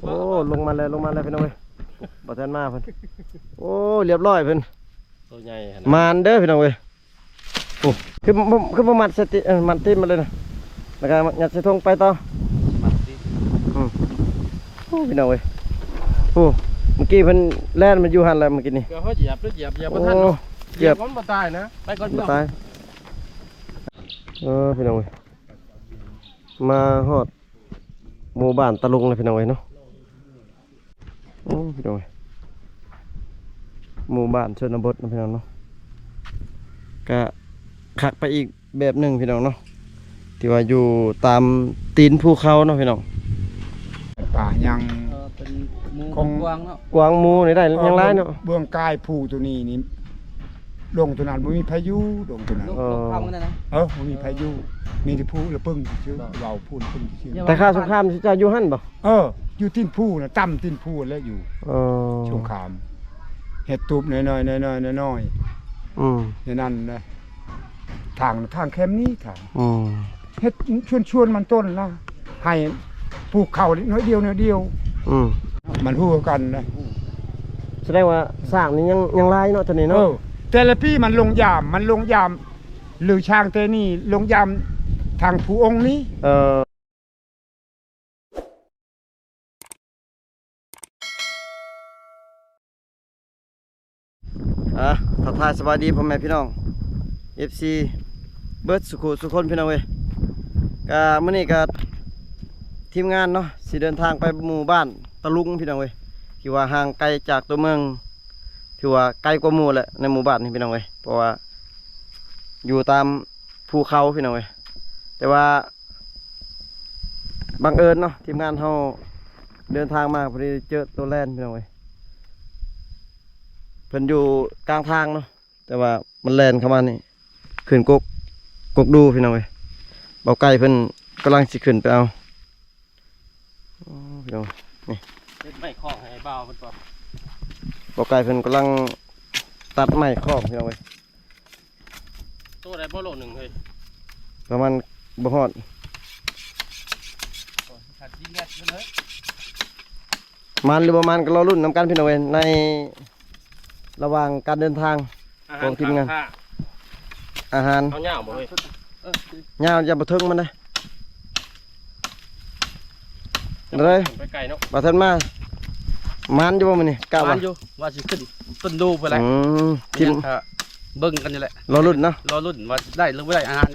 ໂອ້ ລົງມາແລ້ວ ລົງມາແລ້ວພີ່ນ້ອງເອີຍ ບໍ່ທັນມາເພິ່ນ ໂອ້ ລຽບຮ້ອຍເພິ່ນ ໂຕໃຫຍ່ຫັ້ນນະ ໝານເດີພີ່ນ້ອງເອີຍ ໂອ້ ຄືບໍ່ ຄືບໍ່ມັດສະຕິ ເອີ ມັດຕິດມັນເລີຍນະ ແລ້ວກໍຍັດໃສ່ຖົງໄປຕໍ່ ມັດຕິດ ອືມ ໂອ້ ພີ່ນ້ອງເອີຍ ໂອ້ ເມື່ອກີ້ເພິ່ນແລ່ນມາຢູ່ຫັ້ນແລ້ວເມື່ອກີ້ນີ້ ເກືອບເຮົາຢຽບ ຢຽບ ຢຽບບໍ່ທັນ ໂອ້ ເນາະ ເກືອບ ຢຽບມັນບໍ່ຕາຍນະ ໄປກ່ອນ ບໍ່ຕາຍ ເອີ ພີ່ນ້ອງເອີຍ ມາຮອດ ໝູ່ບ້ານຕະລຸງແລ້ວພີ່ນ້ອງເອີຍເນາະ ໂອ້ ພີ່ນ້ອງເອີຍ ໝູ່ບ້ານຊົນນະບົດເນາະພີ່ນ້ອງເນາະ ກະຄັກໄປອີກແບບໜຶ່ງພີ່ນ້ອງເນາະ ທີ່ວ່າຢູ່ຕາມຕີນພູເຂົາເນາະພີ່ນ້ອງ ປ່າຍັງ ເອີ ເປັນໝູ່ ຂອງ ກວາງເນາະ ກວາງໝູ່ນີ້ໄດ້ ເອີ ຍັງຫຼາຍເນາະ ເບື້ອງ ເບື້ອງກາຍພູໂຕນີ້ນີ້ ດົງໂຕນັ້ນບໍ່ມີໃຜຢູ່ ດົງໂຕນັ້ນ ເອີ ເອີ ບໍ່ມີໃຜຢູ່ ມີແຕ່ພູລະປຶງຊື່ ເວົ້າພູລະປຶງຊື່ ແຕ່ຄາວສົງຄາມຊິເຈົ້າຢູ່ຫັ້ນບໍ່? ເອີ ຢູ່ຕີນພູນະ ຕຳຕີນພູແຫຼະຢູ່ ເອີ ສົງຄາມ ເຮັດຕູບນ້ອຍໆ ນ້ອຍໆ ນ້ອຍໆ ອືມ ໃນນັ້ນນະ ທາງ ທາງແຄມນີ້ທາງ ອືມ ເຮັດຊວນໆ ມັນຕົ້ນນະ ໃຫ້ປູກເຂົ້າໜ້ອຍດຽວ ໜ້ອຍດຽວ ອືມ ມັນຮູ້ກັນນະ ສະແດງວ່າຊ້າງນີ້ຍັງ ຍັງຫຼາຍເນາະ ຕອນນີ້ເນາະ ເອີ ແຕ່ລະປີມັນລົງຢາມ ມັນລົງຢາມ ຫຼື ຊ້າງແຕ່ນີ້ລົງຢາມທາງພູອົງນີ້ ເອີ ອ່າ ທັກທາຍສະບາຍດີພໍ່ແມ່ພີ່ນ້ອງ ເອັຟຊີ ເບິດສູ່ຄູ່ສູ່ຄົນພີ່ນ້ອງເອີຍ ກະມື້ນີ້ກະທີມງານເນາະ ຊິເດີນທາງໄປໝູ່ບ້ານຕະລຸງພີ່ນ້ອງເອີຍ ທີ່ວ່າຫ່າງໄກຈາກຕົວເມືອງ ຖືວ່າໄກກວ່າໝູ່ແຫຼະ ໃນໝູ່ບ້ານນີ້ພີ່ນ້ອງເອີຍ ເພາະວ່າຢູ່ຕາມພູເຂົາພີ່ນ້ອງເອີຍ ແຕ່ວ່າບັງເອີນເນາະ ທີມງານເຮົາເດີນທາງມາພໍດີເຈີໂຕແລນພີ່ນ້ອງເອີຍ ເພິ່ນຢູ່ກາງທາງເນາະ ແຕ່ວ່າມັນແລ່ນເຂົ້າມານີ້ ຂຶ້ນກົກ ກົກດູພີ່ນ້ອງເອີຍ ເບົາໄກ່ເພິ່ນກຳລັງຊິຂຶ້ນໄປເອົາ ໂອ້ ພີ່ນ້ອງ ນີ້ ເຮັດໄມ້ຄ້ອງໃຫ້ບ່າວເພິ່ນກ່ອນ ເບົາໄກ່ເພິ່ນກຳລັງຕັດໄມ້ຄ້ອງພີ່ນ້ອງເອີຍ ໂຕໄດ້ບໍ່ໂລໜຶ່ງເຮີ້ຍ ປະມານບໍ່ຮອດ ໂອ້ຍ ຂັດຍິງແດດເລີຍ ໝານຫຼືບໍ່ໝານກໍລໍລຸ້ນນຳກັນພີ່ນ້ອງເອີຍ ໃນລະຫວ່າງການເດີນທາງ ອາຫານຂອງທີມງານ ອາຫານ ເອົາຍາວບໍ່ເຮີ້ຍ ຍາວຢ່າບໍ່ເຖິງມັນເດ້ ໄດ້ ໄປໄກເນາະ ບໍ່ທັນມາ ໝານຢູ່ບໍ່ມື້ນີ້ ກະວ່າ ໝານຢູ່ ວ່າຊິຂຶ້ນຕົ້ນດູພຸ້ນແຫຼະ ອືມ ທີມ ເບິ່ງກັນຢູ່ແຫຼະ ລໍລຸ້ນເນາະ ລໍລຸ້ນວ່າຊິໄດ້ຫຼືບໍ່ໄດ້ ອາຫານ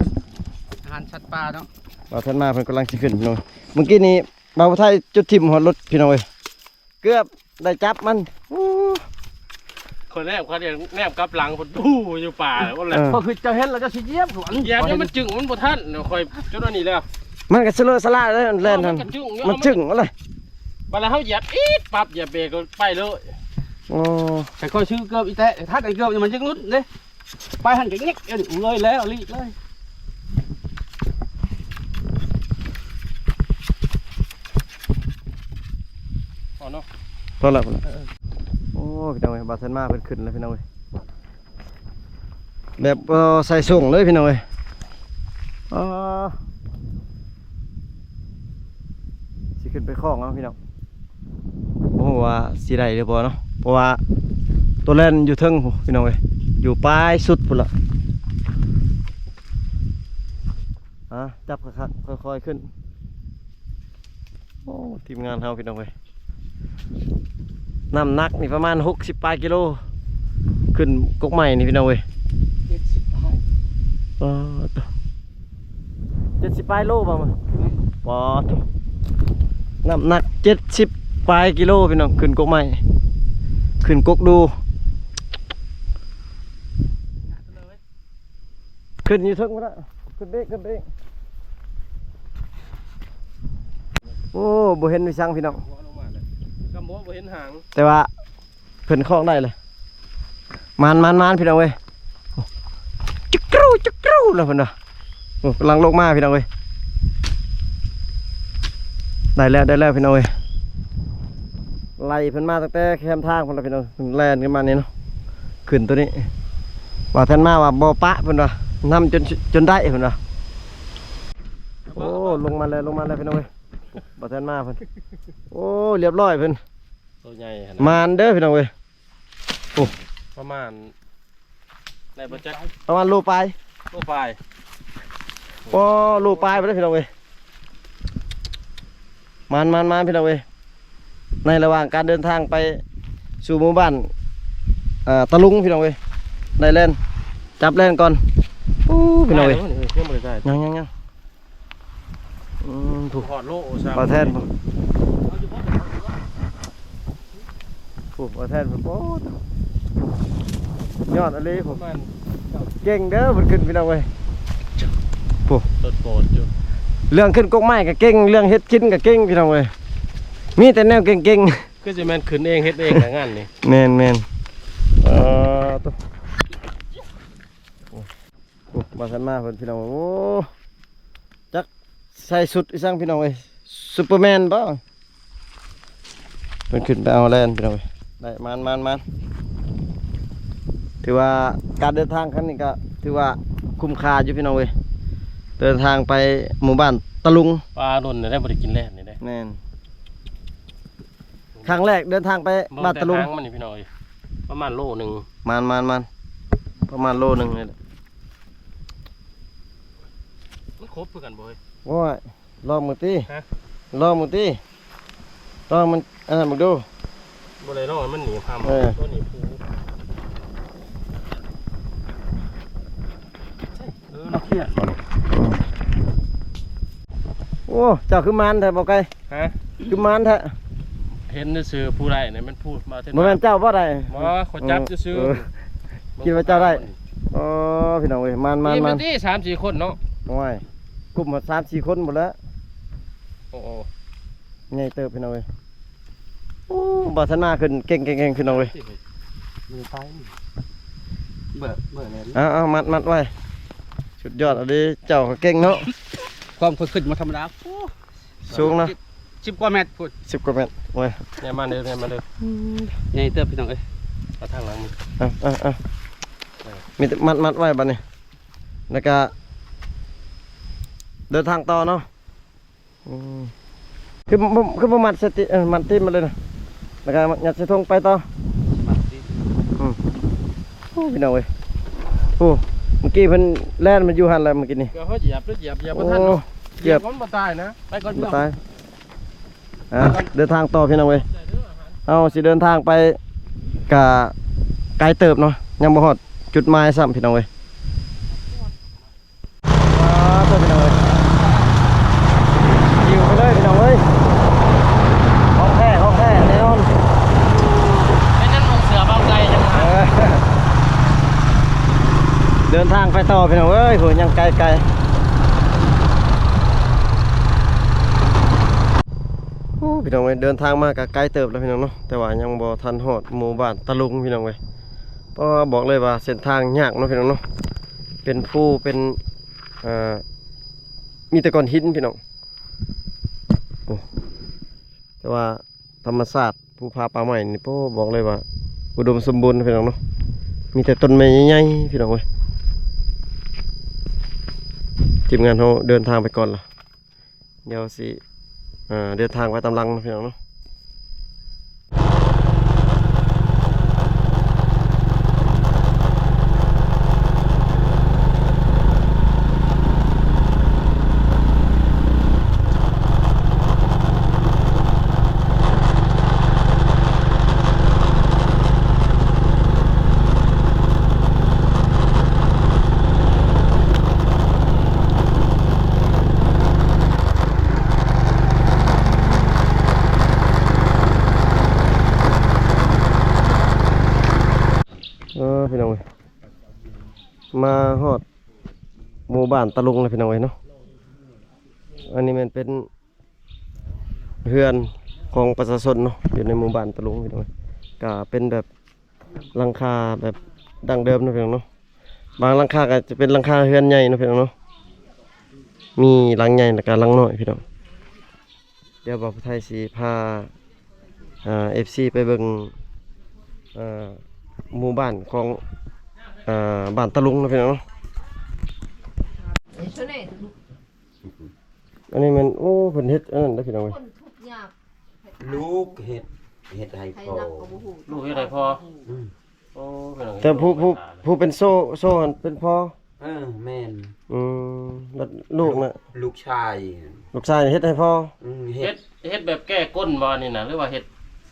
ອາຫານສັດປ່າເນາະ ບໍ່ທັນມາ ເພິ່ນກຳລັງຊິຂຶ້ນພີ່ນ້ອງ ມື້ກີ້ນີ້ ບ່າວຜູ້ໄທຈົດຖິ້ມຮອດລົດພີ່ນ້ອງເອີຍ ເກືອບໄດ້ຈັບມັນ ໂອ້ ຂ້ອຍແນມ ຂ້ອຍແນມກັບຫຼັງພຸ້ນ ປູ້ ຢູ່ປ່າພຸ້ນແຫຼະ ເອີ ຂ້ອຍຄືເຈົ້າເຫັນແລ້ວເຈົ້າຊິຢຽບ ຢຽບແລ້ວມັນຈຶ່ງ ມັນບໍ່ທັນ ຂ້ອຍຈົດອັນນີ້ແລ້ວ ມັນກໍສະເລີະສະຫຼາຍເລີຍ ແລ່ນຫັ້ນ ມັນຈຶ່ງ ມັນຈຶ່ງເອົາເລີຍ ບັດແລ້ວເຮົາຢຽບອີດປັບ ຢຽບເບຣກກໍໄປເລີຍ ໂອ້ ແຕ່ຂ້ອຍຊື້ເກີບອີແຕະ ທັດໄອ້ເກີບນີ້ມັນຈຶ່ງຫຼຸດເດ້ ໄປຫັ້ນກໍແງກເອີຍ ເລີຍແລ້ວ ລີກເລີຍ ພໍເນາະ ພໍລະ ພໍລະ ເອີ ໂອ້ ພີ່ນ້ອງເອີຍ ບ່າວເທີນມາເພິ່ນຂຶ້ນແລ້ວພີ່ນ້ອງເອີຍ ແບບບໍ່ໃສ່ໂສ້ງເລີຍພີ່ນ້ອງເອີຍ ອໍ ຊິຂຶ້ນໄປຄ້ອງເອົາພີ່ນ້ອງ ບໍ່ຮູ້ວ່າຊິໄດ້ຫຼືບໍ່ເນາະ ເພາະວ່າໂຕແລ່ນຢູ່ເທິງພຸ້ນພີ່ນ້ອງເອີຍ ຢູ່ປາຍສຸດພຸ້ນລະ ອ່າ ຈັບຄັກໆ ຄ່ອຍໆຂຶ້ນ ໂອ້ ທີມງານເຮົາພີ່ນ້ອງເອີຍ ນ້ຳໜັກນີ້ປະມານຫົກສິບປາຍກິໂລ ຂຶ້ນກົກໄມ້ນີ້ພີ່ນ້ອງເອີຍ ເຈັດສິບປາຍ ປາດໂທ້ ເຈັດສິບປາຍໂລບໍ່ ແມ່ນ ປາດໂທ້ ນ້ຳໜັກເຈັດສິບປາຍກິໂລພີ່ນ້ອງ ຂຶ້ນກົກໄມ້ ຂຶ້ນກົກດູ ຂຶ້ນຢູ່ເທິງພຸ້ນນະ ຂຶ້ນໄປອີກ ຂຶ້ນໄປອີກ ໂອ້ ບໍ່ເຫັນວິສັງພີ່ນ້ອງ ກຳບໍ່ ບໍ່ເຫັນຫາງ ແຕ່ວ່າ ເພິ່ນຄອງໄດ້ເລີຍ ມານໆໆ ພີ່ນ້ອງເອີຍ ໂອ້ ຈຸກກຣູ ຈຸກກຣູ ແລ້ວເພິ່ນວ່າ ໂອ້ ກຳລັງລົງມາພີ່ນ້ອງເອີຍ ໄດ້ແລ້ວ ໄດ້ແລ້ວພີ່ນ້ອງເອີຍ ໄລ່ເພິ່ນມາຕັ້ງແຕ່ແຄມທາງພຸ້ນລະພີ່ນ້ອງ ເພິ່ນແລ່ນຂຶ້ນມານີ້ເນາະ ຂຶ້ນໂຕນີ້ ວ່າທ່ານມາວ່າບໍ່ປະ ເພິ່ນວ່າ ນຳຈົນ ຈົນໄດ້ ເພິ່ນວ່າ ໂອ້ ລົງມາແລ້ວ ລົງມາແລ້ວພີ່ນ້ອງເອີຍ ບໍ່ທັນມາເພິ່ນ. ໂອ້ ລຽບຮ້ອຍເພິ່ນ. ໂຕໃຫຍ່ຂະໜາດ. ໝານເດີພີ່ນ້ອງເອີຍ. ໂອ້ ປະມານ ໄດ້ບໍ່ຈັກ ປະມານໂລປາຍ. ໂລປາຍ. ໂອ້ ໂລປາຍພຸ້ນເດີພີ່ນ້ອງເອີຍ. ມານໆໆ ພີ່ນ້ອງເອີຍ. ໃນລະຫວ່າງການເດີນທາງໄປສູ່ໝູ່ບ້ານ ເອີ ຕະລຸງ ພີ່ນ້ອງເອີຍ. ໄດ້ແລ່ນ ຈັບແລ່ນກ່ອນ. ໂອ້ ພີ່ນ້ອງເອີຍ. ຍັງໆໆ. ອືມ ຜູ້ຮອດໂລ ໂອ້ ຊ່າງ ບ່າວແທນ ຜູ້ ຜູ້ບ່າວແທນ ຜູ້ ໂອ້ ຍອດອີ່ຫຼີ ຜູ້ ເກັ່ງເດີ ເພິ່ນຂຶ້ນ ພີ່ນ້ອງເອີຍ. ຜູ້ ໂຕດໂປດຢູ່ ເລື່ອງຂຶ້ນກົກໄມ້ກໍເກັ່ງ ເລື່ອງເຮັດກິນກໍເກັ່ງ ພີ່ນ້ອງເອີຍ. ມີແຕ່ແນວເກັ່ງໆ. ຄືຊິແມ່ນຂຶ້ນເອງເຮັດເອງນະງານນີ້. ແມ່ນໆ. ເອີ ໂອ້ ບໍ່ທັນມາເພິ່ນ ພີ່ນ້ອງ. ໂອ້ ຈັກໃສ່ຊຸດອີ່ສັງ ພີ່ນ້ອງເອີຍ. ຊຸບເປີແມນບໍ່? ເພິ່ນຂຶ້ນໄປເອົາແລ່ນ ພີ່ນ້ອງເອີຍ. ໄດ້ ມານໆໆ. ຖືວ່າການເດີນທາງຄັ້ງນີ້ກໍຖືວ່າຄຸ້ມຄ່າຢູ່ ພີ່ນ້ອງເອີຍ. ເດີນທາງໄປໝູ່ບ້ານຕະລຸງ. ປາດົນໄດ້ ບໍ່ໄດ້ກິນແລ່ນນີ້ເດ້. ແມ່ນ. ຄັ້ງແລກເດີນທາງໄປ ເບິ່ງ ບ້ານຕະລຸງ ແຕ່ຫາງມັນນີ້ ພີ່ນ້ອງເອີຍ ປະມານໂລໜຶ່ງ. ມານໆໆ ປະມານໂລໜຶ່ງນີ້ແຫຼະ. ມັນຄົບຄືກັນບໍ່ເອີຍ? ໂອ້ຍ ລອງເບິ່ງຕິ. ຮະ? ລອງເບິ່ງຕິ. ລອງມັນອັນນັ້ນເບິ່ງດູ. ບໍ່ໄດ້ລອງ ມັນໜີບຫຳ. ເອີ ຕົວໜີບຫູ. ເອີ ນາກຂຽດບໍ່ນີ້? ໂອ້ ເຈົ້າຄືມານແທ້ ບໍ່ໄກ? ຮະ? ຄືມານແທ້? ເຫັນຊື່ໆ ຜູ້ໃດນີ້ ແມ່ນຜູ້ມາເທິງ ບໍ່ແມ່ນເຈົ້າບໍ່ໄດ້? ບໍ່ ຂ້ອຍຈັບຊື່ໆ. ເອີ ຄິດວ່າເຈົ້າໄດ້. ໂອ້ ພີ່ນ້ອງເອີຍ ມານໆໆ. ມີແຕ່ສາມສີ່ຄົນເນາະ. ໂອ້ຍ ກຸ້ມຮອດສາມສີ່ຄົນພຸ້ນແຫຼະ. ໂອ້ ໃຫຍ່ເຕີບ ພີ່ນ້ອງເອີຍ. ໂອ້ ບໍ່ທັນມາຂຶ້ນເກັ່ງໆໆ ພີ່ນ້ອງເອີຍ. ເບິ່ງໄປ ເບິ່ງ ເບິ່ງແລ້ວ. ເອົາໆ ມັດ ມັດໄວ້. ສຸດຍອດອີ່ຫຼີ ເຈົ້າກໍເກັ່ງເນາະ. ຄວາມຂ້ອຍຂຶ້ນບໍ່ທຳມະດາ. ໂອ້ ສູງເນາະ. ສິບ ສິບກວ່າແມັດພຸ້ນ. ສິບກວ່າແມັດ. ໂອ້ຍ ແນມມາເດີ ແນມມາເດີ. ອືມ ໃຫຍ່ເຕີບ ພີ່ນ້ອງເອີຍ. ເອົາທາງຫຼັງນີ້. ເອົາໆໆ. ເອີ ມີແຕ່ມັດ ມັດໄວ້ບັດນີ້ ແລ້ວກະເດີນທາງຕໍ່ເນາະ. ອືມ ຄືບໍ່ ຄືບໍ່ມັດໃສ່ຕິ ເອີ ມັດຕິມາເລີຍນະ ແລ້ວກໍຍັດໃສ່ຖົງໄປຕໍ່. ມັດຕິ ອືມ. ໂອ້ ພີ່ນ້ອງເອີຍ ໂອ້ ເມື່ອກີ້ເພິ່ນແລ່ນມາຢູ່ຫັ້ນແລ້ວ ເມື່ອກີ້ນີ້. ເກືອບເຮົາຢຽບ ຢຽບ ຢຽບບໍ່ທັນ. ໂອ້ ເນາະ ຢຽບ ຢຽບມັນບໍ່ຕາຍນະ. ໄປກ່ອນ ບໍ່ຕາຍ. ອ່າ ເດີນທາງຕໍ່ ພີ່ນ້ອງເອີຍ. ເຮົາຊິເດີນທາງໄປ ກະໄກເຕີບເນາະ ຍັງບໍ່ຮອດຈຸດໝາຍຊ້ຳ ພີ່ນ້ອງເອີຍ. ວ້າວ ພີ່ນ້ອງເອີຍ ຫິວໄປເລີຍ ພີ່ນ້ອງເອີຍ. ຂອງແທ້ ຂອງແທ້ແນ່ນອນ. ເປັນຫຍັງນຸ່ງເສື້ອເບົາໄກ່ຈັ່ງຫວະ? ເອີ ເດີນທາງໄປຕໍ່ພີ່ນ້ອງເອີຍ ໂຫ ຍັງໄກໆ. ໂອ້ ພີ່ນ້ອງເອີຍ ເດີນທາງມາກໍໄກເຕີບແລ້ວພີ່ນ້ອງເນາະ ແຕ່ວ່າຍັງບໍ່ທັນຮອດໝູ່ບ້ານຕະລຸງພີ່ນ້ອງເອີຍ. ເພາະວ່າບອກເລີຍວ່າເສັ້ນທາງຍາກເນາະພີ່ນ້ອງເນາະ ເປັນພູ ເປັນ ເອີ ມີແຕ່ກ້ອນຫີນພີ່ນ້ອງ. ໂອ້ ແຕ່ວ່າທຳມະຊາດ ພູຜາປ່າໄມ້ນີ້ ໂອ້ ບອກເລີຍວ່າອຸດົມສົມບູນພີ່ນ້ອງເນາະ ມີແຕ່ຕົ້ນໄມ້ໃຫຍ່ໆ ພີ່ນ້ອງເອີຍ. ທີມງານເຮົາເດີນທາງໄປກ່ອນລະ ດຽວຊິ ເດີນທາງໄປຕາມຫຼັງເນາະ ພີ່ນ້ອງເນາະ. ເອີ ພີ່ນ້ອງເອີຍ ມາຮອດໝູ່ບ້ານຕະລຸງແລ້ວ ພີ່ນ້ອງເອີຍເນາະ. ອັນນີ້ແມ່ນເປັນ ເຮືອນຂອງປະຊາຊົນເນາະ ຢູ່ໃນໝູ່ບ້ານຕະລຸງ ພີ່ນ້ອງເອີຍ. ກະເປັນແບບຫຼັງຄາແບບດັ້ງເດີມເນາະ ພີ່ນ້ອງເນາະ. ບາງຫຼັງຄາກໍຈະເປັນຫຼັງຄາເຮືອນໃຫຍ່ເນາະ ພີ່ນ້ອງເນາະ. ມີຫຼັງໃຫຍ່ ແລ້ວກະຫຼັງນ້ອຍ ພີ່ນ້ອງ. ດຽວບ່າວຜູ້ໄທຊິພາ ເອັຟຊີ ໄປເບິ່ງ ເອີ ໝູ່ບ້ານຂອງ ເອີ ບ້ານຕະລຸງເນາະ ພີ່ນ້ອງເນາະ. ອັນນີ້ແມ່ນ ໂອ້ ເພິ່ນເຮັດອັນນັ້ນເດ້ພີ່ນ້ອງເອີຍ ຄົນທຸກຍາກ ລູກເຮັດ ເຮັດໃຫ້ພໍ່ ໃຜນັບກໍບໍ່ຮູ້ ລູກເຮັດໃຫ້ພໍ່ ອືມ ໂອ້ ພີ່ນ້ອງ ແຕ່ຜູ້ ຜູ້ ຜູ້ເປັນໂສ້ ໂສ້ຫັ້ນເປັນພໍ່ ເອີ ແມ່ນ ອືມ ແລ້ວລູກນະ ລູກຊາຍ ລູກຊາຍເຮັດໃຫ້ພໍ່ ອືມ ເຮັດ ເຮັດ ເຮັດແບບແກ້ກົ້ນບໍ່ນີ້ນະ ຫຼືວ່າເຮັດ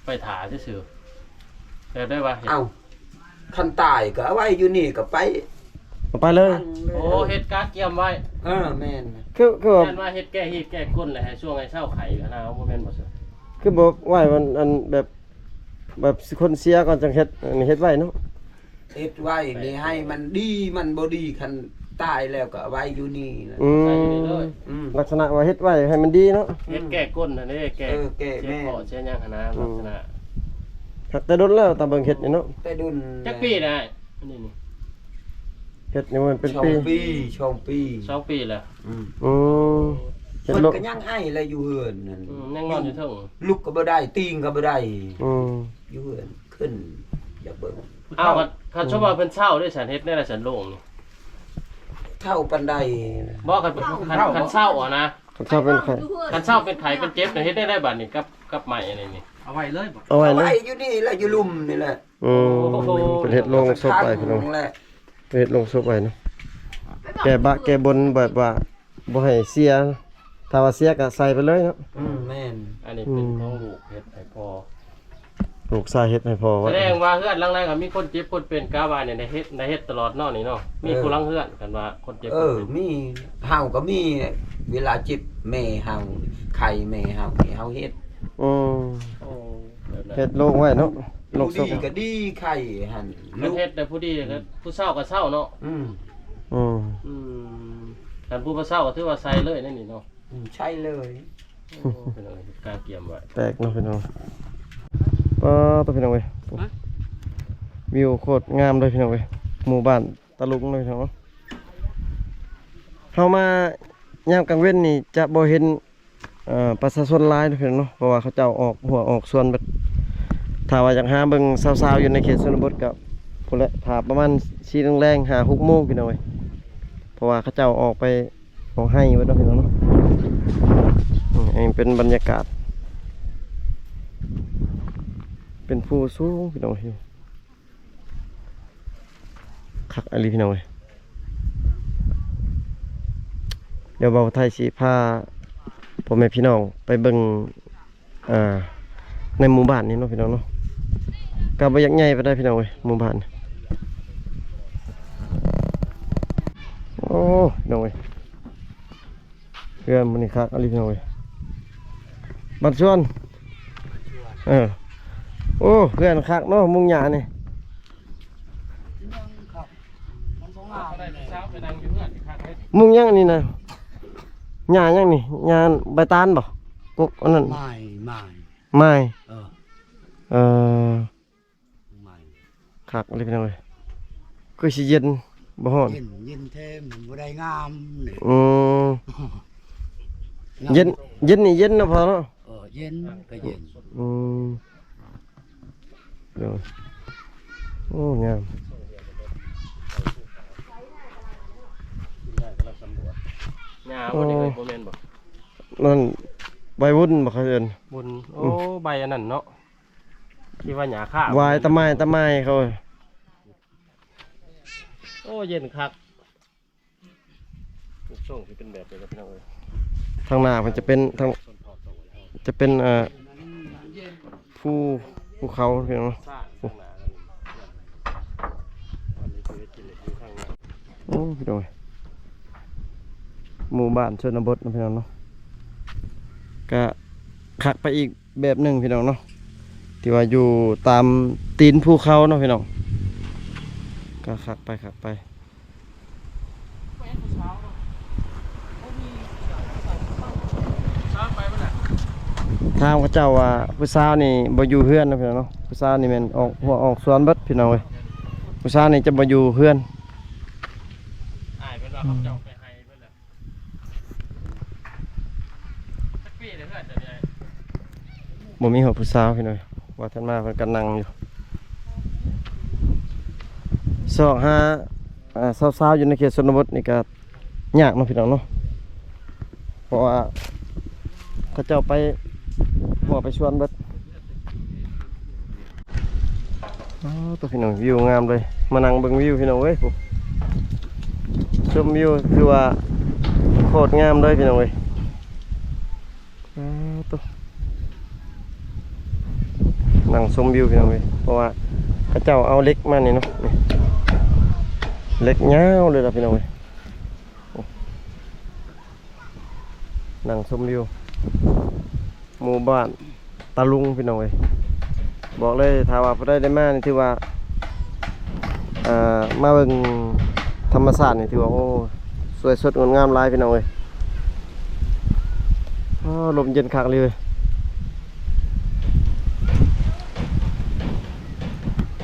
ໄປຖາຊື່ໆ ແບບໃດວະ ເອົ້າ ຄັນຕາຍກໍເອົາໄວ້ຢູ່ນີ້ກໍໄປ ເອົາໄປເລີຍ ໂອ້ ເຮັດກະກຽມໄວ້ ເອີ ແມ່ນ ຄື ຄືວ່າ ແມ່ນວ່າເຮັດແກ້ຮີດແກ້ກົ້ນ ແລ້ວໃຫ້ຊ່ວງໃຫ້ເຊົາໄຂຫັ້ນນະ ບໍ່ແມ່ນບໍ່ຊະ ຄືບໍ່ໄວ້ມັນ ອັນແບບ ແບບຄົນເສຍກ່ອນຈັ່ງເຮັດ ອັນນີ້ເຮັດໄວ້ເນາະ ເຮັດໄວ້ນີ້ໃຫ້ມັນດີ ມັນບໍ່ດີ ຄັນຕາຍແລ້ວກໍເອົາໄວ້ຢູ່ນີ້ແຫຼະ ອືມ ໃສ່ຢູ່ນີ້ເລີຍ ອືມ ລັກສະນະວ່າເຮັດໄວ້ໃຫ້ມັນດີເນາະ ເຮັດແກ້ກົ້ນຫັ້ນເດ້ ແກ້ ເອີ ແກ້ ເສຍ ແມ່ນ ເຄາະເສຍຫຍັງຫັ້ນນະ ອືມ ລັກສະນະ ຄັກແຕ່ດົນແລ້ວ ຕາເບິ່ງເຮັດນີ້ເນາະ ແຕ່ດົນ ຈັກປີແລ້ວອ້າຍ ອັນນີ້ນີ້ ເຮັດນີ້ມັນເປັນປີ ສອງປີ ສອງປີ ສອງປີແລ້ວ ອືມ ອືມ ເຮັດ ເພິ່ນກໍຍັງໄອແລະຢູ່ເຮືອນນັ້ນ ອືມ ຍັງນອນຢູ່ເທິງ ລຸກກໍບໍ່ໄດ້ ຕີງກໍບໍ່ໄດ້ ອືມ ຢູ່ເຮືອນ ຂຶ້ນຢາກເບິ່ງ ອ້າວ ຄັນ ຄັນສົມວ່າເພິ່ນເຊົາເດ້ ສັນເຮັດແນວໃດ ສັນໂລ່ງນີ້ ເຊົາປານໃດ ບໍ່ ຄັນ ຄັນ ຄັນເຊົາຫັ້ນນະ ຄັນເຊົາເປັນໄຂ້ ຄັນເຊົາເປັນໄຂ້ເປັນເຈັບ ເຮັດແນວໃດບາດນີ້ ກັບ ກັບໄມ້ອັນນີ້ນີ້ ເອົາໄວ້ເລີຍບໍ່ ເອົາໄວ້ເລີຍ ເອົາໄວ້ຢູ່ນີ້ແຫຼະ ຢູ່ລຸ່ມນີ້ແຫຼະ ອືມ ໂອ້ໂຫ ເພິ່ນເຮັດໂລງສົບໄວ້ພີ່ນ້ອງ ເພິ່ນເຮັດໂລງສົບໄວ້ເນາະ ແກ້ບະແກ້ບົນແບບວ່າບໍ່ໃຫ້ເສຍ ຖ້າວ່າເສຍກໍໃສ່ໄປເລີຍເນາະ ອືມ ແມ່ນ ອັນນີ້ເປັນ ອືມ ຂອງລູກເຮັດໃຫ້ພໍ່ ລູກຊາຍເຮັດໃຫ້ພໍ່ໄວ້ ສະແດງວ່າເຮືອນຫຼັງໃດກໍມີຄົນເຈັບຄົນເປັນ ກະວ່ານີ້ໄດ້ເຮັດ ໄດ້ເຮັດຕະຫຼອດເນາະນີ້ເນາະ ມີ ເອີ ຜູ້ຫຼັງເຮືອນ ຄັນວ່າຄົນເຈັບ ເອີ ຄົນເປັນ ມີ ເຮົາກໍມີ ເວລາເຈັບແມ່ເຮົາ ໄຂ້ແມ່ເຮົານີ້ ເຮົາເຮັດ ອືມ ໂອ້ ແບບນັ້ນ ເຮັດໂລງໄວ້ເນາະ ໂລງສົບ ຜູ້ດີກໍດີ ໄຂ້ຫັ້ນ ຄັນເຮັດແຕ່ຜູ້ດີກໍ ອືມ ຜູ້ເຊົາກໍເຊົາເນາະ ອືມ ອືມ ອືມ ຄັນຜູ້ບໍ່ເຊົາກໍຖືວ່າໃສ່ເລີຍໃນນີ້ເນາະ ອືມ ໃສ່ເລີຍ ໂອ້ ພີ່ນ້ອງເອີຍ ກະກຽມໄວ້ ແປກເນາະພີ່ນ້ອງ ປາດໂທ້ ພີ່ນ້ອງເອີຍ ຮະ ວິວໂຄດງາມເລີຍພີ່ນ້ອງເອີຍ ໝູ່ບ້ານ ຕະລຸງເນາະພີ່ນ້ອງເນາະ ເຮົາມາຍາມກາງເວັນນີ້ຈະບໍ່ເຫັນ ເອີ ປະຊາຊົນຫຼາຍເນາະພີ່ນ້ອງເນາະ ເພາະວ່າເຂົາເຈົ້າອອກຮົ້ວອອກສວນເບິດ ຖ້າວ່າຢາກຫາເບິ່ງສາວໆຢູ່ໃນເຂດຊົນນະບົດກໍພຸ້ນແຫຼະ ຖ້າປະມານສີ່ໂມງແລງ ຫ້າຫົກໂມງພີ່ນ້ອງເອີຍ ເພາະວ່າເຂົາເຈົ້າອອກໄປ ອອກໄຮ່ເບິດເນາະພີ່ນ້ອງເນາະ ອືມ ອັນນີ້ເປັນບັນຍາກາດ ເປັນພູສູງພີ່ນ້ອງເອີຍ ຄັກອີ່ຫຼີພີ່ນ້ອງເອີຍ ດຽວບ່າວໄທຊິພາພໍ່ແມ່ພີ່ນ້ອງໄປເບິ່ງ ອ່າ ໃນໝູ່ບ້ານນີ້ເນາະພີ່ນ້ອງເນາະ ກໍບໍ່ຢາກໃຫຍ່ປານໃດພີ່ນ້ອງເອີຍ ໝູ່ບ້ານ ໂອ້ ພີ່ນ້ອງເອີຍ ເຮືອນມື້ນີ້ຄັກອີ່ຫຼີພີ່ນ້ອງເອີຍ ບ້ານສວນ ເອີ ໂອ້ ເຮືອນຄັກເນາະ ມຸງຫຍ້ານີ້ ມຸງຫຍັງນີ້ນະ ຫຍ້າຫຍັງນີ້ ຫຍ້າໃບຕານບໍ່ ກົກອັນນັ້ນ ໄມ້ ໄມ້ ໄມ້ ເອີ ເອີ ໃໝ່ ຄັກເລີຍພີ່ນ້ອງເອີຍ ຄືຊິເຢັນ ບໍ່ຮ້ອນ ເຢັນ ເຢັນແທ້ ມັນບໍ່ໄດ້ງາມນີ້ ອືມ ເຢັນ ເຢັນນີ້ເຢັນເນາະພໍ່ເນາະ ເອີ ເຢັນກໍເຢັນ ອືມ ໂດຍ ໂອ້ ງາມ ຫຍ້າບໍ່ໄດ້ເອີຍ ບໍ່ແມ່ນບໍ່ ນັ້ນໃບວຸ່ນບໍ່ເຂົາເອີ້ນ ວຸ່ນ ໂອ້ ອືມ ໃບອັນນັ້ນເນາະ ທີ່ວ່າຫຍ້າຄາ ຫວາຍຕາໄມ້ ຕາໄມ້ເຂົາ ໂອ້ ເຢັນຄັກ ຮູບຊົງຊິເປັນແບບນີ້ແຫຼະພີ່ນ້ອງເອີຍ ທາງໜ້າມັນຈະເປັນ ທາງ ຈະເປັນ ເອີ ພູ ພູເຂົາພີ່ນ້ອງ ໂອ້ ພີ່ນ້ອງເອີຍ ໝູ່ບ້ານຊົນນະບົດເນາະ ພີ່ນ້ອງເນາະ ກະຄັກໄປອີກ ແບບໜຶ່ງພີ່ນ້ອງເນາະ ທີ່ວ່າຢູ່ຕາມຕີນພູເຂົາເນາະພີ່ນ້ອງ ກໍຄັກໄປ ຄັກໄປ ຖາມເຂົາເຈົ້າວ່າຜູ້ສາວນີ້ບໍ່ຢູ່ເຮືອນເນາະພີ່ນ້ອງເນາະ ຜູ້ສາວນີ້ແມ່ນອອກຮົ້ວອອກສວນເບິດພີ່ນ້ອງເອີຍ ຜູ້ສາວນີ້ຈະບໍ່ຢູ່ເຮືອນ ອ້າຍເພິ່ນວ່າເຂົາເຈົ້າໄປໄຮ່ເພິ່ນແຫຼະ ຈັກປີແລ້ວເຮືອນເຈົ້ານີ້ອ້າຍ? ບໍ່ມີຮອດຜູ້ສາວພີ່ນ້ອງ ວ່າທ່ານມາເພິ່ນກໍນັ່ງຢູ່ ຊອກຫາ ອ່າ ສາວໆຢູ່ໃນເຂດຊົນນະບົດນີ້ກໍຍາກເນາະພີ່ນ້ອງເນາະ ເພາະວ່າເຂົາເຈົ້າໄປຫົວໄປສວນເບິດ. ອໍ ຕົວະ ພີ່ນ້ອງ ວິວງາມເລີຍ. ມານັ່ງເບິ່ງວິວ ພີ່ນ້ອງເອີຍ ຜູ້ ຊົມວິວ ຄືວ່າໂຄດງາມເລີຍ ພີ່ນ້ອງເອີຍ. ອໍ ຕົວະ ນັ່ງຊົມວິວ ພີ່ນ້ອງເອີຍ ເພາະວ່າເຂົາເຈົ້າເອົາເຫຼັກມານີ້ເນາະ ນີ້ ເຫຼັກຍາວເລີຍລະ ພີ່ນ້ອງເອີຍ. ໂອ້ ນັ່ງຊົມວິວ ໝູ່ບ້ານຕາລຸງ ພີ່ນ້ອງເອີຍ. ບອກເລີຍ ຖ້າວ່າຜູ້ໃດໄດ້ມານີ້ ຖືວ່າ ເອີ ມາເບິ່ງທຳມະຊາດນີ້ ຖືວ່າ ໂອ້ ສວຍສົດງົດງາມຫຼາຍ ພີ່ນ້ອງເອີຍ. ອໍ ລົມເຢັນຄັກເລີຍ.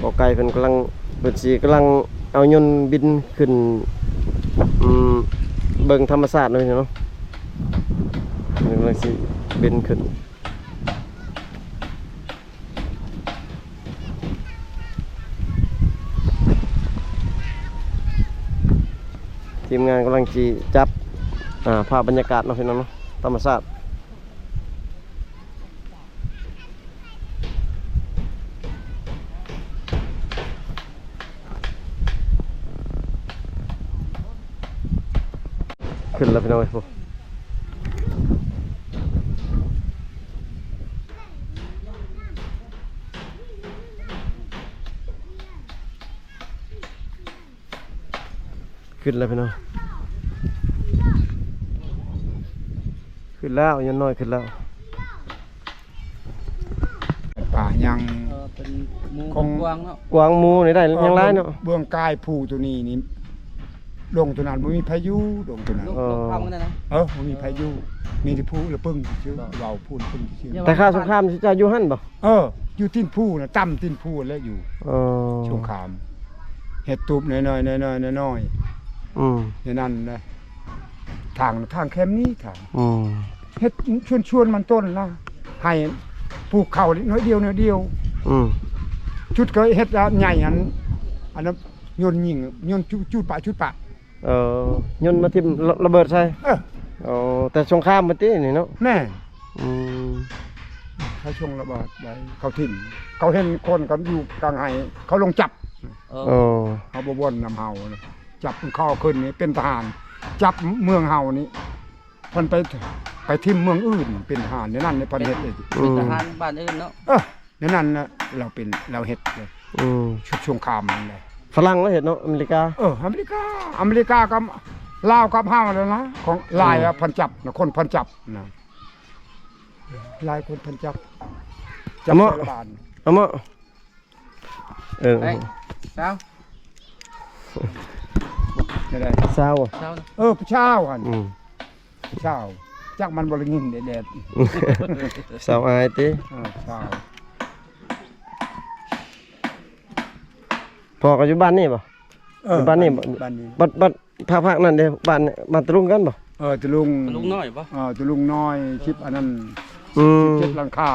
ບໍ່ໄກເພິ່ນກຳລັງ ເພິ່ນຊິກຳລັງເອົາຍົນບິນຂຶ້ນ ອືມ ເບິ່ງທຳມະຊາດເນາະ ພີ່ນ້ອງເນາະ. ເພິ່ນກຳລັງຊິບິນຂຶ້ນ. ທີມງານກຳລັງຊິຈັບ ອ່າ ພາບບັນຍາກາດເນາະ ພີ່ນ້ອງເນາະ ທຳມະຊາດ. ຂຶ້ນແລ້ວ ພີ່ນ້ອງເອີຍ ໂອ້ ຂຶ້ນແລ້ວ ພີ່ນ້ອງ ຂຶ້ນແລ້ວ ຍັງນ້ອຍຂຶ້ນແລ້ວ. ປ່າຍັງ ເອີ ເປັນໝູ່ ຂອງ ກວາງເນາະ ກວາງໝູ່ນີ້ໄດ້ ເອີ ຍັງຫຼາຍເນາະ. ເບື້ອງ ເບື້ອງກາຍພູຕົວນີ້ນີ້ ດົງຕົວນັ້ນບໍ່ມີໃຜຢູ່ ດົງຕົວນັ້ນ ດົງ ເອີ ດົງຄຳນັ້ນນະ ເອີ ບໍ່ມີໃຜຢູ່ ມີແຕ່ພູລະປຶ້ງຊື່ ເວົ້າພູລະປຶ້ງຊື່. ແຕ່ຄາວສົງຄາມເຈົ້າຢູ່ຫັ້ນບໍ່? ເອີ ຢູ່ຕີນພູນະ ຕ່ຳຕີນພູແຫຼະຢູ່ ເອີ ສົງຄາມ ເຮັດຕູບນ້ອຍໆ ນ້ອຍໆ ນ້ອຍໆ ອືມ ໃນນັ້ນນະ. ທາງ ທາງແຄມນີ້ທາງ ອືມ ເຮັດຊວນໆ ມັນຕົ້ນລະ ໃຫ້ປູກເຂົ້າໜ້ອຍດຽວ ໜ້ອຍດຽວ ອືມ ຈຸດກໍເຮັດລະໃຫຍ່ ອັນ ອັນນັ້ນຍົນຍິງ ຍົນຈຸ ຈຸດປະ ຈຸດປະ ເອີ ຍົນມາຖິ້ມລະ ລະເບີດໃສ່ ເອີ ໂອ້ ແຕ່ສົງຄາມພຸ້ນຕິນີ້ເນາະ ແມ່ນ ອືມ ເຂົາສົ່ງລະເບີດໄດ້ ເຂົາຖິ້ມ ເຂົາເຫັນຄົນກັນຢູ່ກາງໄຮ່ ເຂົາລົງຈັບ ເອີ ເຮົາບໍ່ບ່ອນນຳເຮົາ ຈັບເຂົາຂຶ້ນນີ້ເປັນທະຫານ ຈັບເມືອງເຮົານີ້ ເພິ່ນໄປ ໄປຖິ້ມເມືອງອື່ນເປັນທະຫານ ໃນນັ້ນເພິ່ນເຮັດເອງ ເປັນທະຫານບ້ານອື່ນເນາະ ເອີ ໃນນັ້ນລະ ລາວເປັນ ລາວເຮັດເລີຍ ອືມ ຊຸດສົງຄາມນັ້ນແຫຼະ ຝຣັ່ງລາວເຮັດເນາະ ອາເມລິກາ ເອີ ອາເມລິກາ ອາເມລິກາກັບລາວກັບເຮົາແລ້ວນະ ຂອງຫຼາຍ ອືມ ເພິ່ນຈັບນະ ຄົນເພິ່ນຈັບນະ ຫຼາຍຄົນເພິ່ນຈັບ ຈັບໃສ່ລະບານ ເອົາມາ ເອີ ໄດ້ ຊາວ ໄດ້ ຊາວ ຊາວ ເອີ ຜູ້ຊາວຫັ້ນ ອືມ ຊາວ ຈັກມັນບໍ່ໄດ້ຍິນແດດ ຊາວອາຍຕິ ເອີ ຊາວ ພໍ່ກໍຢູ່ບ້ານນີ້ບໍ່? ເອີ ຢູ່ບ້ານນີ້ບໍ່? ບ້ານນີ້ ບັດ ບັດ ພາກ ພາກນັ້ນເດ້ ບ້ານ ບ້ານຕະລຸງກັນບໍ່? ເອີ ຕະລຸງ ຕະລຸງນ້ອຍບໍ່? ເອີ ຕະລຸງນ້ອຍ ສິບອັນນັ້ນ ອືມ ສິບເຈັດຫຼັງຄາ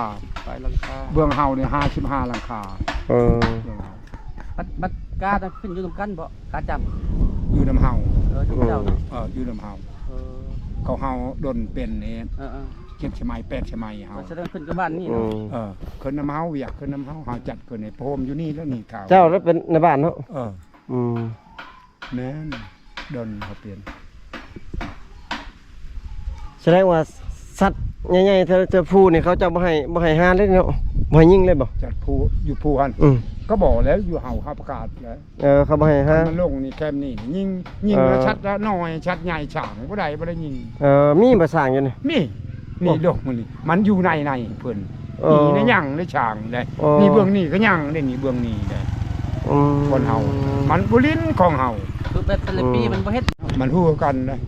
ປາຍຫຼັງຄາ ເບື້ອງເຮົານີ້ຫ້າສິບຫ້າຫຼັງຄາ ເອີ ເບື້ອງເຮົາ ບັດ ບັດການຂຶ້ນຢູ່ນຳກັນບໍ່? ກາຈັບ ຢູ່ນຳເຮົາ ເອີ ຢູ່ນຳເຈົ້າ ເອີ ຢູ່ນຳເຮົາ ເອີ ເຂົາເຮົາດົນເປັນນີ້ ເອີໆ ເຈັດສະໄໝ ແປດສະໄໝເຮົາ ສະແດງຂຶ້ນກັບບ້ານນີ້ເນາະ ອືມ ເອີ ຂຶ້ນນຳເຮົາ ວຽກຂຶ້ນນຳເຮົາ ເຮົາຈັດຂຶ້ນໃຫ້ໂຮມຢູ່ນີ້ແລ້ວນີ້ ເຖົ້າ ເຈົ້າລະເປັນນາຍບ້ານເນາະ ເອີ ອືມ ແມ່ນ ດົນເຂົາເປັນ ສະແດງວ່າສັດໃຫຍ່ໆ ເທື່ອ ເທື່ອພູນີ້ ເຂົາເຈົ້າບໍ່ໃຫ້ ບໍ່ໃຫ້ຫາເລີຍເນາະ ບໍ່ໃຫ້ຍິງເລີຍບໍ່? ຈັດພູ ຢູ່ພູຫັ້ນ ອືມ ກໍບໍ່ແລ້ວ ຢູ່ເຮົາ ເຮົາປະກາດແລ້ວ ເອີ ເຂົາບໍ່ໃຫ້ຫາ ມັນລົງນີ້ ແຄມນີ້ ຍິງ ຍິງ ເອີ ສັດລະນ້ອຍ ສັດໃຫຍ່ ຊ້າງບໍ່ໄດ້ ບໍ່ໄດ້ຍິງ ເອີ ມີບໍ່ຊ້າງຢູ່ນີ້? ມີ ນີ້ ໂອ້ ລົງນີ້ ມັນຢູ່ໃນ ໃນເພິ່ນ ເອີ ມີໃນຫຍັງໃນຊ້າງເດ້ ເອີ ນີ້ເບື້ອງນີ້ກໍຍັງເດ້ ນີ້ເບື້ອງນີ້ເດ້ ອືມ ຄົນເຮົາ ມັນບໍ່ຫຼິ້ນຂອງເຮົາ ຄືແບບແຕ່ລະປີ ອືມ ມັນບໍ່ເຮັດ ມັນຮູ້ກັນນະ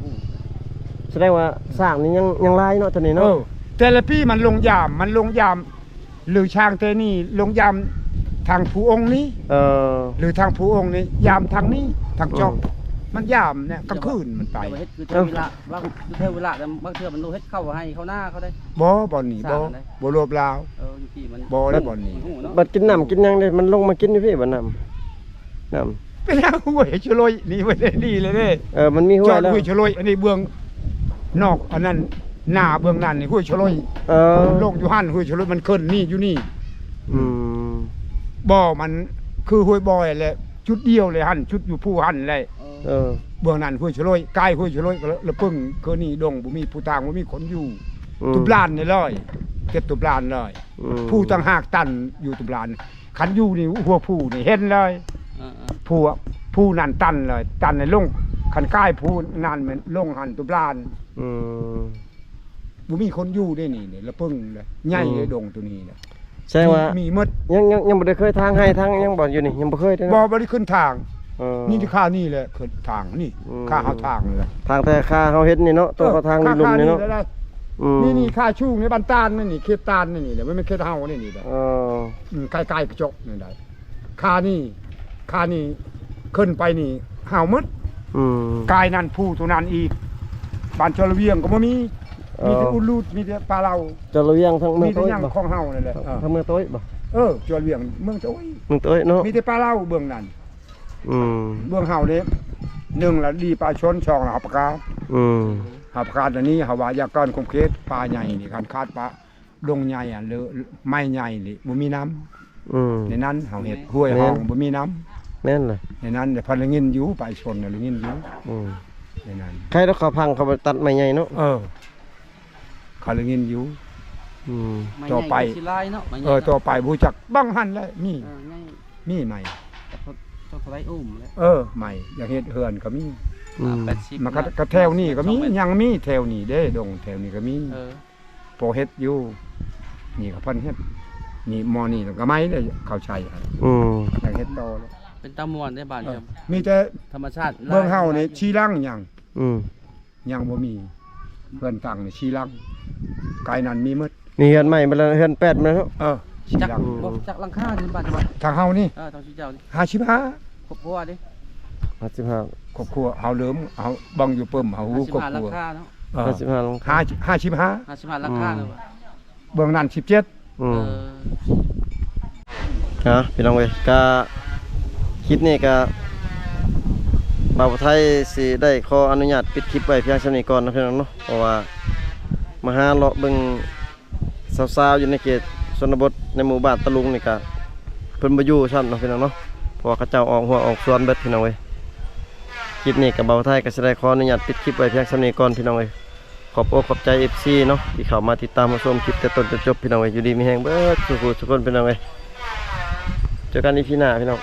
ສະແດງວ່າຊ້າງນີ້ຍັງ ຍັງຫຼາຍເນາະ ຕອນນີ້ເນາະ ເອີ ແຕ່ລະປີມັນລົງຢາມ ມັນລົງຢາມ ຫຼື ຊ້າງແຕ່ນີ້ລົງຢາມທາງພູອົງນີ້ ເອີ ຫຼື ທາງພູອົງນີ້ຢາມທາງນີ້ ທາງຈອກ ອືມ ມັນຢາມນີ້ ກາງຄືນມັນໄປ ແຕ່ວ່າເຮັດຄືເທວວິລະ ບາງ ຄືເທວວິລະ ບາງເທື່ອມັນເຮັດເຂົ້າໄຮ່ເຂົ້ານາເຂົາໄດ້ ບໍ່ ບ່ອນນີ້ ບໍ່ ບໍ່ລວບລາວ ເອີ ຢູ່ທີ່ມັນ ບໍ່ໄດ້ ບ່ອນນີ້ ບໍ່ຮູ້ເນາະ ບັດກິນນ້ຳກິນຫຍັງເດ້ ມັນລົງມາກິນຢູ່ພີ້ ບັດນ້ຳ ນ້ຳ ເປັນຫ້ວຍຊະໂລຍ ນີ້ບໍ່ໄດ້ດີເລີຍເດ້ ເອີ ມັນມີຫ້ວຍແລ້ວ ຫ້ວຍຊະໂລຍ ອັນນີ້ເບື້ອງນອກ ອັນນັ້ນ ໜ້າເບື້ອງນັ້ນນີ້ຫ້ວຍຊະໂລຍ ເອີ ລົງຢູ່ຫັ້ນ ຫ້ວຍຊະໂລຍ ມັນຂຶ້ນນີ້ຢູ່ນີ້ ອືມ ບໍ່ ມັນຄືຫ້ວຍບໍ່ແຫຼະ ຈຸດດຽວເລີຍຫັ້ນ ຈຸດຢູ່ພູຫັ້ນແຫຼະ ເອີ ເບື້ອງນັ້ນຫ້ວຍຊະໂລຍ ກາຍຫ້ວຍຊະໂລຍ ກະລະປຶ້ງຄືນີ້ດົງ ບໍ່ມີພູທາງ ບໍ່ມີຄົນຢູ່ ອືມ ຕຸບລານນີ້ເລີຍ ເຂດຕຸບລານເລີຍ ອືມ ພູຕ່າງຫາກຕັນ ຢູ່ຕຸບລານ ຄັນຢູ່ນີ້ຫົວພູນີ້ເຫັນເລີຍ ເອີໆ ພູ ພູນັ້ນຕັນເລີຍ ຕັນໃຫ້ລົງ ຄັນກາຍພູນັ້ນແມ່ນລົງຫັ້ນຕຸບລານ ອືມ ບໍ່ມີຄົນຢູ່ເດ້ນີ້ ລະປຶ້ງເດ້ ໃຫຍ່ເດ້ ອືມ ດົງໂຕນີ້ນະ ແສດງວ່າມີ ມີໝົດ ຍັງ ຍັງ ຍັງບໍ່ໄດ້ເຄີຍທາງໄຮ່ທາງຫຍັງບໍ່ ຢູ່ນີ້ ຍັງບໍ່ເຄີຍເດ້ເນາະ ບໍ່ ບໍ່ໄດ້ຂຶ້ນທາງ ເອີ ມີແຕ່ຄານີ້ແຫຼະ ຂຶ້ນທາງນີ້ ອືມ ຄາເຮົາທາງນີ້ແຫຼະ ທາງແທ້ ຄາເຮົາເຮັດນີ້ເນາະ ໂຕ ເອີ ເຂົາທາງ ຄາ ລຸ່ມໆນີ້ເນາະ ຄານີ້ແຫຼະ ອືມ ນີ້ ນີ້ຄາຊູງນີ້ ບ້ານຕານນີ້ ເຂດຕານນີ້ແຫຼະ ມັນແມ່ນເຂດເຮົານີ້ ນີ້ແຫຼະ ເອີ ອືມ ໃກ້ໆກະຈົກນີ້ໄດ໋ ຄານີ້ ຄານີ້ຂຶ້ນໄປນີ້ຫາວໝົດ ອືມ ກາຍນັ້ນພູໂຕນັ້ນອີກ ບ້ານຈອລະວຽງກໍບໍ່ມີ ເອີ ມີແຕ່ອຸລຸດ ມີແຕ່ປາເລົາ ຈອລະວຽງທາງເມືອງໂຕ້ຍ ມີແຕ່ຫຍັງຂອງເຮົານັ້ນແຫຼະ ເອີ ທາງເມືອງໂຕ້ຍບໍ່ ເອີ ຈອລະວຽງເມືອງໂຕ້ຍ ເມືອງໂຕ້ຍເນາະ ມີແຕ່ປາເລົາເບື້ອງນັ້ນ ອືມ ເບື້ອງເຮົານີ້ ໜຶ່ງລະດີປະຊາຊົນ ສອງລະເຮົາປະກາດ ອືມ ເຮົາປະກາດອັນນີ້ ເຮົາວ່າຢ່າເກີນຂົບເຂດ ປ່າໃຫຍ່ນີ້ ຄັນຂາດປ່າ ດົງໃຫຍ່ ຫຼື ໄມ້ໃຫຍ່ນີ້ ບໍ່ມີນ້ຳ ອືມ ໃນນັ້ນເຮົາເຮັດຫ້ວຍ ແມ່ນ ເຮົາບໍ່ມີນ້ຳ ແມ່ນລະ ໃນນັ້ນເພິ່ນໄດ້ຍິນຢູ່ ປະຊາຊົນໄດ້ຍິນຢູ່ ອືມ ໃນນັ້ນ ໃຄດອກເຂົາພັງ ເຂົາໄປຕັດໄມ້ໃຫຍ່ເນາະ ເອີ ເຂົາໄດ້ຍິນຢູ່ ອືມ ຕໍ່ໄປ ຊິຫຼາຍເນາະ ເອີ ຕໍ່ໄປບໍ່ຮູ້ຈັກ ບັງຫັ້ນແຫຼະ ມີ ເອີ ມີໄມ້ ເອີ ໄມ້ ຢາກເຮັດເຮືອນກໍມີ ອືມ ມັນກະແຖວນີ້ກໍມີ ຍັງມີແຖວນີ້ເດ້ ດົງແຖວນີ້ກໍມີ ເອີ ພໍເຮັດຢູ່ ນີ້ກໍເພິ່ນເຮັດ ນີ້ໝໍນີ້ກໍໄມ້ເດ້ ເຂົາໃຊ້ ອືມ ຢາກເຮັດຕໍ່ເລີຍ ເປັນຕາມ່ວນເດ້ບ້ານ ເອີ ມີແຕ່ທຳມະຊາດ ເບື້ອງເຮົານີ້ ສີ່ຫຼັງຍັງ ອືມ ຍັງບໍ່ມີ ເຮືອນຕັ້ງນີ້ສີ່ຫຼັງ ກາຍນັ້ນມີໝົດ ນີ້ເຮືອນໃໝ່ໝົດແລ້ວ ເຮືອນແປດໝົດແລ້ວເນາະ ເອີ ສີ່ຫຼັງ ຈັກ ອືມ ບໍ່ຈັກຫຼັງຄານີ້ບ້ານ ທາງເຮົານີ້ ເອີ ທາງເຈົ້ານີ້ ຫ້າສິບຫ້າ ຄອບຄົວເດ້ ຫ້າສິບຫ້າ ຄອບຄົວ ເຮົາເລີ່ມ ເຮົາເບິ່ງຢູ່ປຶ້ມ ເຮົາຮູ້ຄອບຄົວ ຫ້າສິບຫ້າຫຼັງຄາເນາະ ເອີ ຫ້າສິບຫ້າຫຼັງຄາ ຫ້າ ຫ້າສິບຫ້າ ຫ້າສິບຫ້າຫຼັງຄາເນາະ ເບື້ອງນັ້ນສິບເຈັດ ອືມ ເອີ ອ່າ ພີ່ນ້ອງເອີຍ ກະຄລິບນີ້ກະ ບ່າວໄທຊິໄດ້ຂໍອະນຸຍາດປິດຄລິບໄວ້ພຽງສ່ຳນີ້ກ່ອນເນາະ ພີ່ນ້ອງເນາະ ເພາະວ່າມາຫາເລາະເບິ່ງສາວໆຢູ່ໃນເຂດຊົນນະບົດ ໃນໝູ່ບ້ານຕະລຸງນີ້ກະ ເພິ່ນບໍ່ຢູ່ຊ້ຳເນາະ ພີ່ນ້ອງເນາະ ເພາະວ່າເຂົາເຈົ້າອອກຮົ້ວອອກສວນເບິດ ພີ່ນ້ອງເອີຍ ຄລິບນີ້ກະ ບ່າວໄທກະຊິໄດ້ຂໍອະນຸຍາດປິດຄລິບໄວ້ພຽງສ່ຳນີ້ກ່ອນ ພີ່ນ້ອງເອີຍ ຂອບອົກຂອບໃຈ ເອັຟຊີ ເນາະ ທີ່ເຂົ້າມາຕິດຕາມຮັບຊົມຄລິບແຕ່ຕົ້ນຈົນຈົບ ພີ່ນ້ອງເອີຍ ຢູ່ດີມີແຮງເບິດສູ່ຜູ້ສູ່ຄົນ ພີ່ນ້ອງເອີຍ ເຈີກັນ ອີພີ ໜ້າ ພີ່ນ້ອງ.